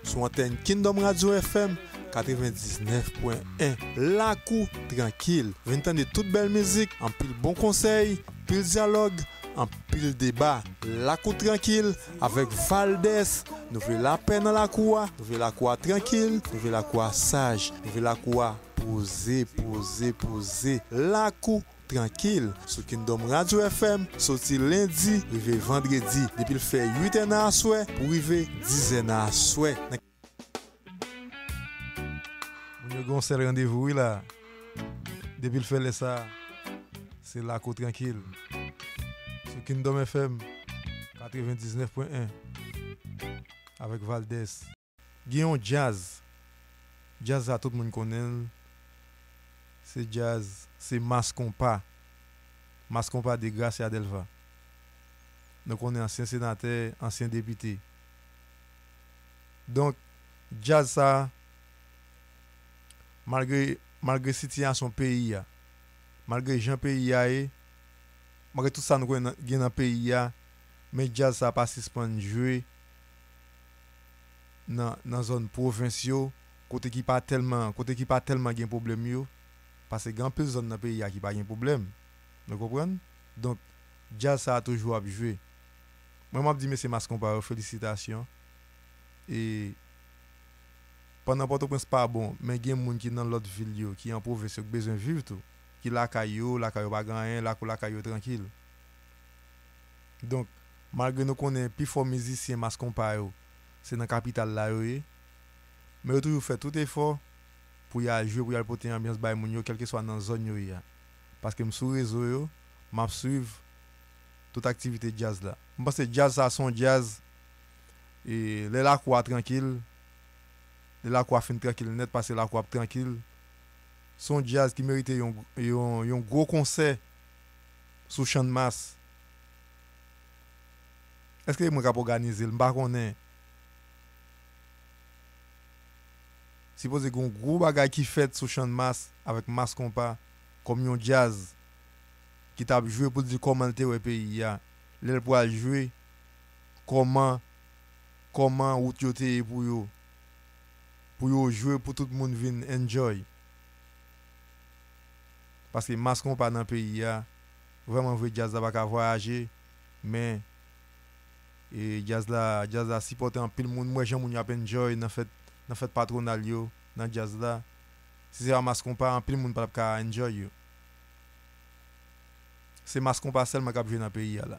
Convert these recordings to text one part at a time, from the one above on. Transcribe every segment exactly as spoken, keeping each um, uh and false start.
Sou antèn Kingdom Radio F M katrevendiznèf pwen en. Lakou trankil. Vin tande tout bèl mizik, anpil bon konsèy, anpil dyalòg, anpil deba. Lakou trankil avèk Valdès. Nou vle lapè nan lakou a, nou vle lakou a trankil, nou vle lakou a saj, nou vle lakou a poze, poze, poze. Lakou trankil sou Kingdom Radio F M, soti lendi rive vandredi, depi l fè uit è nan aswè pou rive diz è nan aswè. Moun yo gen yon sèl randevou, wi, la. Depi l fè lè sa, se lakou trankil. Sou Kingdom F M katrevendiznèf pwen en avèk Valdès. Gen yon djaz. Djaz sa tout moun konnen l. Se djaz, se Mass Konpa. Mass Konpa de Gracia Delva. Nou konnen ansyen senatè, ansyen depite. Donk, djaz sa, malgre, malgre sitiyasyon peyi a, malgre jan peyi a ye, malgre tout sa nou konnen nan, gen nan peyi a, men djaz sa pa sispann jwe nan, nan zòn pwovens yo, kote ki pa tèlman, kote ki pa tèlman gen pwoblèm yo, paske gen anpil zòn nan peyi a ki pa gen pwoblèm. Nou konprann? Donk, djaz sa a toujou ap jwe. Mwen, m ap di mesye Mass Konpa yo, felisitasyon. E pandan Pòtoprens pa bon, men gen moun ki nan lòt vil yo, ki an pwovens yo, ki bezwen viv tou, ki lakay yo, lakay yo pa gen anyen, lakou lakay yo trankil. Donk, malgre nou konnen pifò mizisyen Mass Konpa yo, se nan kapital la yo ye, men yo toujou fè tout efò pou y al jwe, pou y al pote anbyans bay moun yo, kèlkeswa nan zòn yo ye a. Paske m sou rezo yo, m ap swiv tout aktivite djaz la. M panse djaz sa se yon djaz, e, lè lakou a trankil, lè lakou a fin trankil nèt, paske lakou ap trankil, se yon djaz ki merite yon, yon, yon gwo konsè sou Channmas. Èske se mwen k ap òganize l? M pa konnen. Sipoze gen yon gwo bagay ki fèt sou Channmas avèk Mass Konpa kòm yon djaz ki t ap jwe pou l di kòman l te wè peyi a. Lè l pral jwe, kòman, kòman wout yo te ye pou yo. Pou yo jwe, pou tout moun vin enjoy. Paske Mass Konpa nan peyi a, vrèman vre, djaz la pa ka vwayaje, men, e, djaz la, djaz la sipòte anpil moun. M wè jan moun yo ap enjoy nan fèt, nan fèt patwonal yo, nan djaz la. Si se pa Mass Konpa, anpil moun pa t ap ka enjoy yo. Se Mass Konpa sèlman k ap jwe nan peyi a la.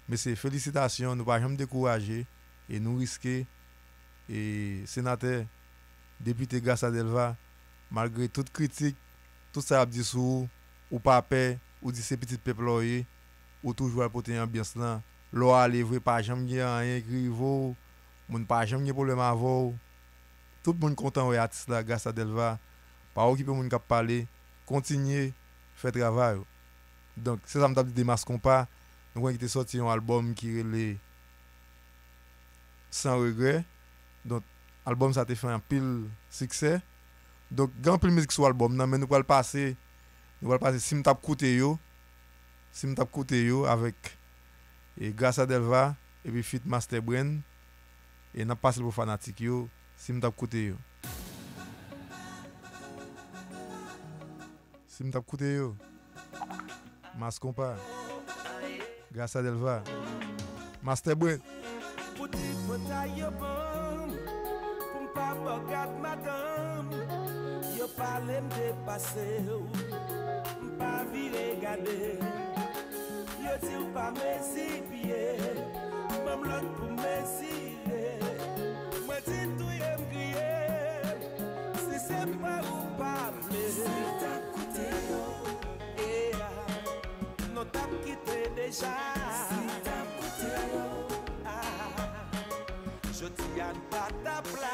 Mesye, felisitasyon, nou pa janm dekouraje, e nou riske, e senatè, depite Gracia Delva, malgre tout kritik, tout sa y ap di sou ou, ou pa pè, ou di se pitit pèp la w ye, ou toujou al pote anbyans lan. Lè w ale vre, pa janm gen anyen ki rive w, moun pa janm gen pwoblèm avè w. Tout moun kontan wè atis la, Gracia Delva, pa okipe moun k ap pale, kontinye fè travay ou. Donk, se sa m t ap di de Mass Konpa, nou konnen ki te sòti yon albòm ki rele Sans Regret. Donk, albòm sa te fè anpil siksè. Donk, gen anpil mizik sou albòm nan, men nou pral pase, nou pral pase Si m t ap koute yo, Si m t ap koute yo avèk, e, Gracia Delva, epi feat Master Brain, e n ap pase l pou fanatik yo, Si m t ap koute yo. Si m t ap koute yo. Mass Konpa. Gracia Delva. Master Brain. Pou ti pòtay yo ban m, pou m pa bògad madanm, yo pale m depase w, m pa vire gade. Yo di w pa mezi pye, ban m lòt pou mezire. Mwen di touye m griye, si se pa ou pa vle. Si m t ap koute yo, yeah, nou t ap kite deja. Si m t ap koute yo, ah, jodi a n pa t ap la.